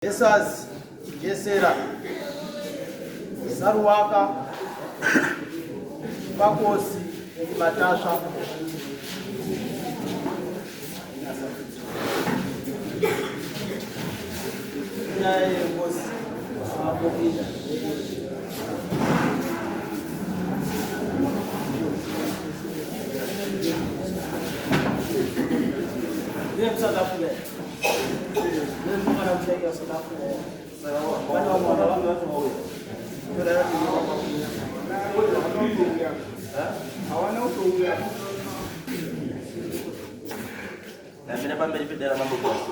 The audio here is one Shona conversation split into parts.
Jesus Jesera Saruwaka Makosi Matasva. Nyaya yengozi mapopinda. Ndiye South Africa. Ndamira pamberi pedera mambo Bwasi.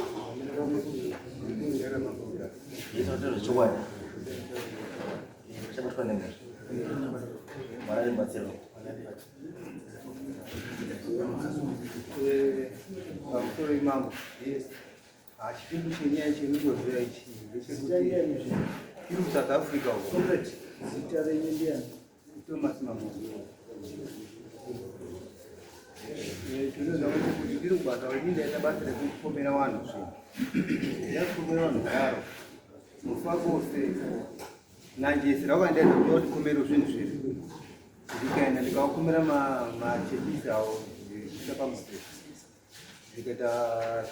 Izvo chokwadi. Chabatwa nemhosva. Mwari aribatsiro. Pamusoro imambo. Chipindu chenyaya chenungoziva ichi ndechekuti tiri kuSouth Africa uko. Zita renyu ndiani? Thomas Mamoyo. Tinoziva kuti ndiri kubasa ini ndaita basa rekupomera vanhu zvinhu. Ndakupomera vanhu kudaro. Mufakose nanjesi rakandaita kuti vatikomere zvinhu zvedu. Ndikaenda ndikawakumira machekisi awo ndikaisa pamutemo. Ndikaita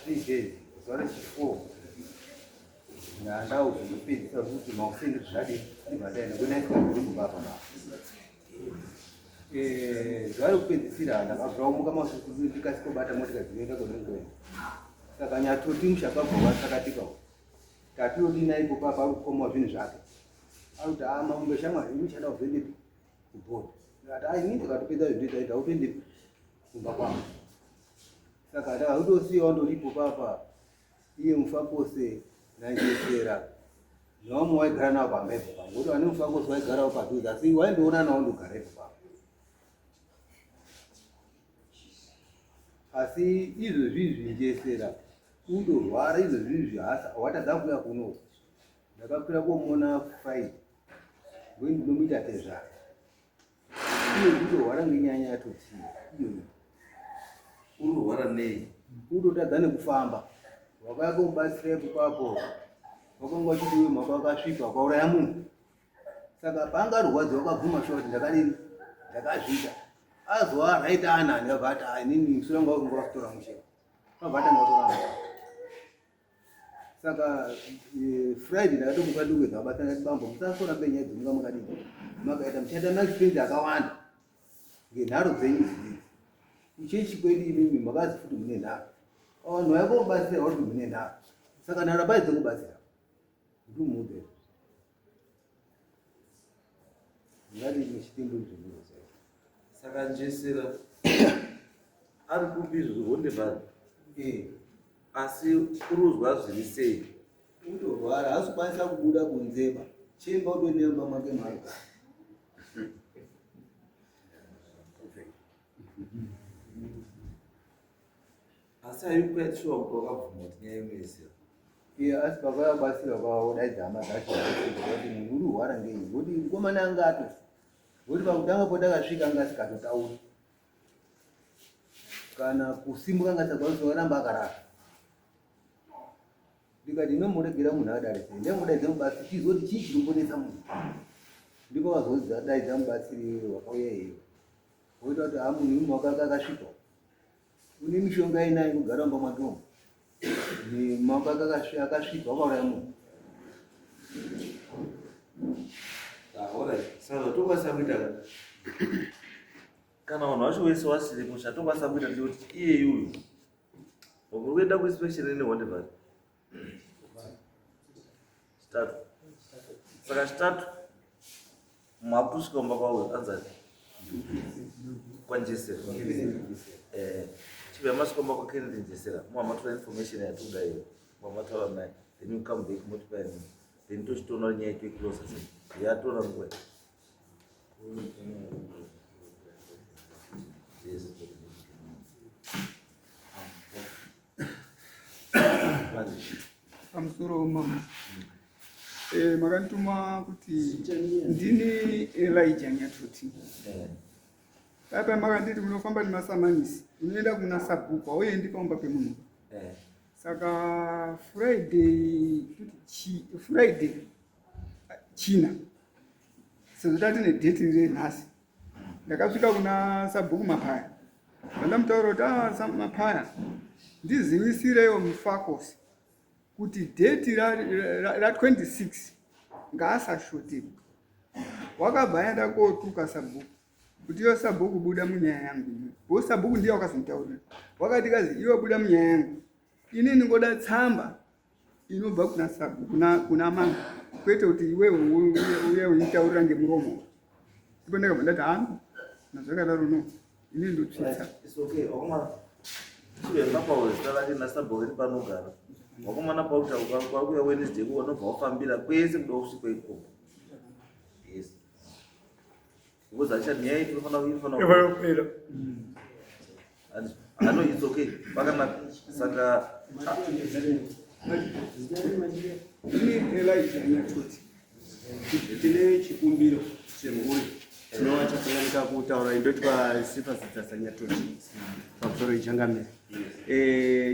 3 days zuva rechi4 ndandauzombopedzisa kuti makuseni zvadii ndibva ndaenda kwenaisikauri kumba apa zuva rekupedzisira ndakabva kumuka masuku ndikasika kubata motika dzinoenda kwenengoenda. Saka nyatoti mushakabva wasakatika uko. Tatodina ipo papa ari kukomawo zvinhu zvake. Ari kuti haa mambo shamwari ini chada kuzoendepi kubhodha. Ndikati haa ini ndikatopedza zvinhu ndaita utoendepi kumba kwangu. Saka ndakatosiya wandoripo papa iye mufakose najesera nevamwe waigara navo pamba ipo papa ngokuti vane mufakose waigarawo padhuze asi waindoona nawo ndogara ipo papa. Asi izvozvi izvi njesera kundorwara izvozvi izvi hasa watadza kuuya kuno. Ndakakwira komuona Friday ngokuti ndinomuita tezvara. Iye kundorwara ngenyanya yatotii iyoyo. Unorwara nei? Kundotadza nekufamba. Wakauya komubatsira ipapo wakanga uchiti uyu mhaka wakasvipa wakauraya munhu. Saka paanga arwadziwa akabvuma shuwa kuti ndakadini ndakazviita. Azwa raita anani abva ati ah inini musoro wangu wakunge wakutora mushe. Abva atanga kutora mushe. Saka Friday ndakatomuka ndikuedza kubatsira ndati bambo musasorambe nyaya dzemunga makadini makaita muchaita maexpense akawanda ngenharo dzenyu idzi. Kuchechi kwedu imimi makazi futi mune nharo. Vanhu vaikobatsira vari kuti mune nharo. Saka nharo pai dzekubatsira. Ndumuudze. Ngati muchitimbu izvo Saka Njesera ari kupi izvo honde valley? Eh. Asi uruzwa zviri sei? Utorwara haasi kukwanisa kubuda kunze ba. Chemba utoenda mumba mwake maarugara. Asi are you quite sure kuti wakabvuma kuti nyaya inoiziva? Iye asi pakauya kubatsirwa kwavo daidza hama dzacho kuti munhu uri kurwara ngei ngokuti mukomana anga atofa ngokuti pakutanga potakasvika anga asikatotauri kana kusimuka anga asingakwanisi waramba akarara ndikati inomuregera munhu adare sei ndamudaidza mubatsiri tizoti chii chiri kumbonetsa munhu ndipo vazodaidza mubatsiri wakauya iyeyo woita kuti ha munhu uyu maoko ake akasvipa une mishonga inayo kugara mumba mwake umu nemaoko ake akasvipa wakauraya munhu. Saka zvatokwanisa kuita kana vanhu vacho vese vasiripo chatokwanisa kuita ndechekuti iye yuyu uri kuenda kuinspection ine honde valley chitatu saka chitatu makusvika kumba kwavo anzani kwanjesera eh, chibva masvika kumba kwakennedy njesera muhamatora information yatikuda iyo muhamataura naye then you come back motipa inini then tochitoona nyaya toiclosa sei yatora nguva yes. Pamusoro mama. Makandituma kuti ndini Elijah Nyatoti. Papa makanditi munofamba nemasamanisi, unoenda kuna sabhuku, hauendi pamba pemunhu. Saka Friday chi Friday China sezvo tatine date renhasi ndakasvika kuna sabhuku Mapaya vandamutaura kuti ah, Mapaya ndizivisirewo Mufakose kuti date ra 26 ngaasashote. Wakabva aenda kotuka sabhuku kuti iwe sabhuku buda munyaya yangu iwe. Wo sabhuku ndiye wakazomutaurira. Wakati kazi iwe buda munyaya yangu. Ini ndingoda tsamba inobva kuna sabhuku kuna mama kwete kuti iwe uye unitaurira ngemuromo. Ndipo ndakabva ndati hangu nazvakadaro no. Ini ndotsvitsa. It's okay. Wakomana. Chiremba pawo zita rake nasabhuku panogara. Wakomana pakuti kwakuya Wednesday unobva wafambira kwese kuda kusvika ikoko. Yes. Because acha nyaya iyi tinofanira inofanira kupera. Ano it's okay. Pakanaka. Saka Ini Elijah Nyatoti. Tine chikumbiro chemhuri chinova chakanganika kutaura indotwa Sifa Nyatoti pamusoro ichangamire.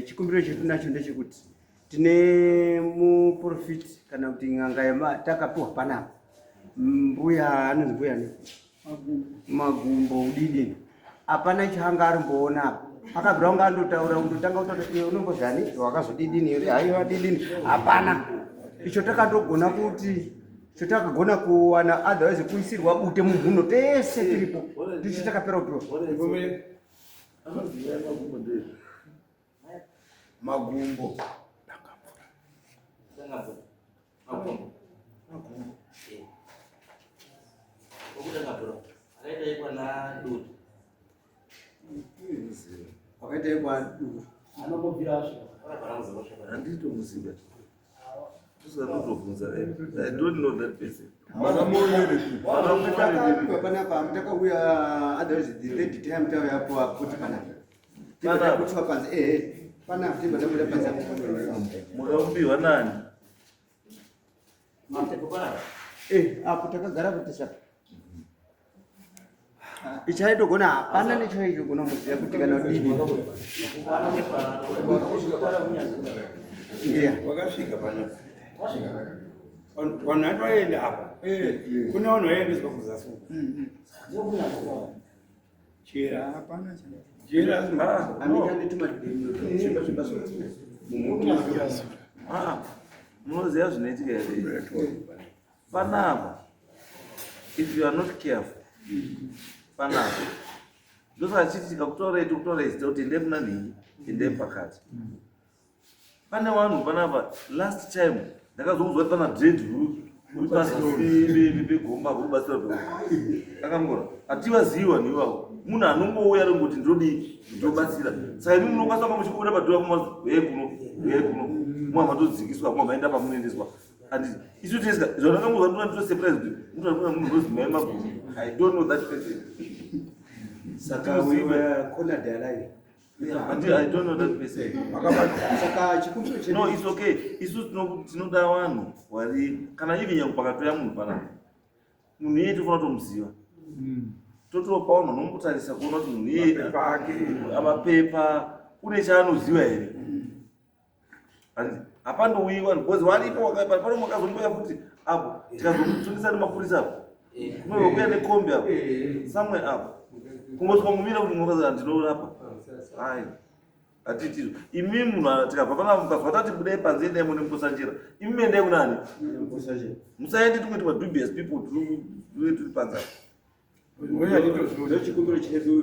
Chikumbiro chetinacho ndechekuti tine muprofiti kana kuti n'anga yatakapiwa panapa mbuya anonzi mbuya ne Magumbo udidini hapana chaanga arimboona apa akabvira kunge andotaura kundotanga kutaura iwe unombozani wakazodidini here haiwa didini hapana icho takatogona kuti icho takagona kuwana otherwise kuisirwa bute mumhuno tese tiripo ndicho takapera kupiwa Magumbo. Handitomuziva. Tusatotobvunza. I don't know that person. Takapiwa panapa takauya otherwise the third time tauya kuti panapa tibva panze ehe panapa tibva tabuda panze. Mukakupiwa nani? Apo takagara kuti saka ichaitogona hapana nechaitogona muziva kuti kana udini. Wakasvika pano. Vanhu vatoenda apa. Kune vanhu vaiendeswa kuzasi uko. Jera. Hapana cha. Jera. Munoziva zvinoitika here? Panapa, if you are not careful, panapa ndosaka chiti tikakutaurai tokutaurai zita kuti endai kuna nhingi, endai pakati. Pane vanhu panapa last time ndakazonzwa kuti pana dread uri pasi pegomba uri batsira akangora hativazivi vanhu ivavo. Munhu anongouya ringoti ndodii ndobatsira. Saka imi munokwanisa kunge muchibuda padhuva kumazi uyai kuno uyai kuno mwa matodzikiswa mwa maenda pamunoendeswa. Anditi isu tesika zvandakangozwa ndona ndito surprise kuti munhu ari kuona munhu unozi mai Magumbo. I don't know that person. Saka we were cornered alive. Yeah, I don't know that person. Saka chikumbiro chedu. No, it's okay. Isu tinoda vanhu vari kana even nyange pakatoya munhu panapa. Munhu iyeye tofanira kutomuziva. Totopa vanhu vanombotarisa kuona kuti munhu iyeye mapepa une chaanoziva here. Hapandouyiwa because varipo pano makazomboya futi apo tikazomutungisa nemapurisa apo. Kunokuya nekombi apo. Somewhere apo. Kungosvika mumira kuti munhu ndinorapa. Ai. Hatiti imi munhu tikabva pana mukazwa tati budai panze endai mune mukosanjera. Imi endai kunani? Musaende tumwe tuma dubious people turi panze apo.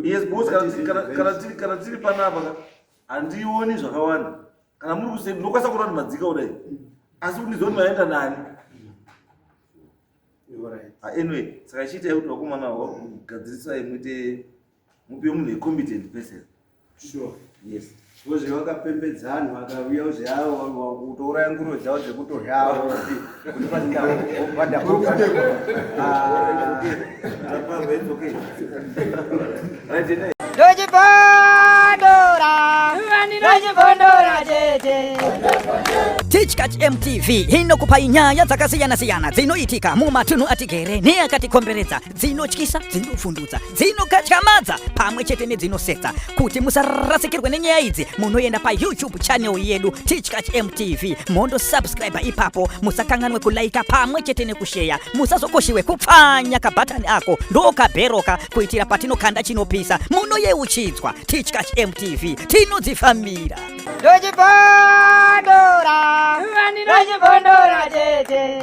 Yes, because kana tiri panapa handioni zvakawanda. Kana muri kusei ndinokwanisa kuona kuti madzika kudai. Asi kuti ndizive kuti maenda nani. Anyway, saka chiitai kuti vakomana gadzirisai muite mupe munhu a competent person. Sure. Yes. Because vakapembedza vanhu vakauya kuzi kutouraya nguruve dzavo dzekutorya kuti It's okay. Right, ine. Ndochibondora, ndochibondora tete. Teach Tichkach MTV inokupai nyaya dzakasiyana-siyana dzinoitika mumatunhu atigere neakatikomberedza, dzinotyisa, dzinovhundutsa, dzinokatyamadza pamwe chete nedzinosetsa. Kuti musarasikirwe nenyaya idzi, munoenda paYouTube channel yedu Tichkach MTV, mondosubscribe ipapo. Musakanganwe kulaika pamwe chete nekusheya. Musazokoshiwe kupfanya kabhatani ako ndokabheroka kuitira patinokanda chinopisa munoyeuchidzwa. Tichkach MTV, tinodzifambira. Ndochibondora, ndochibondora chete.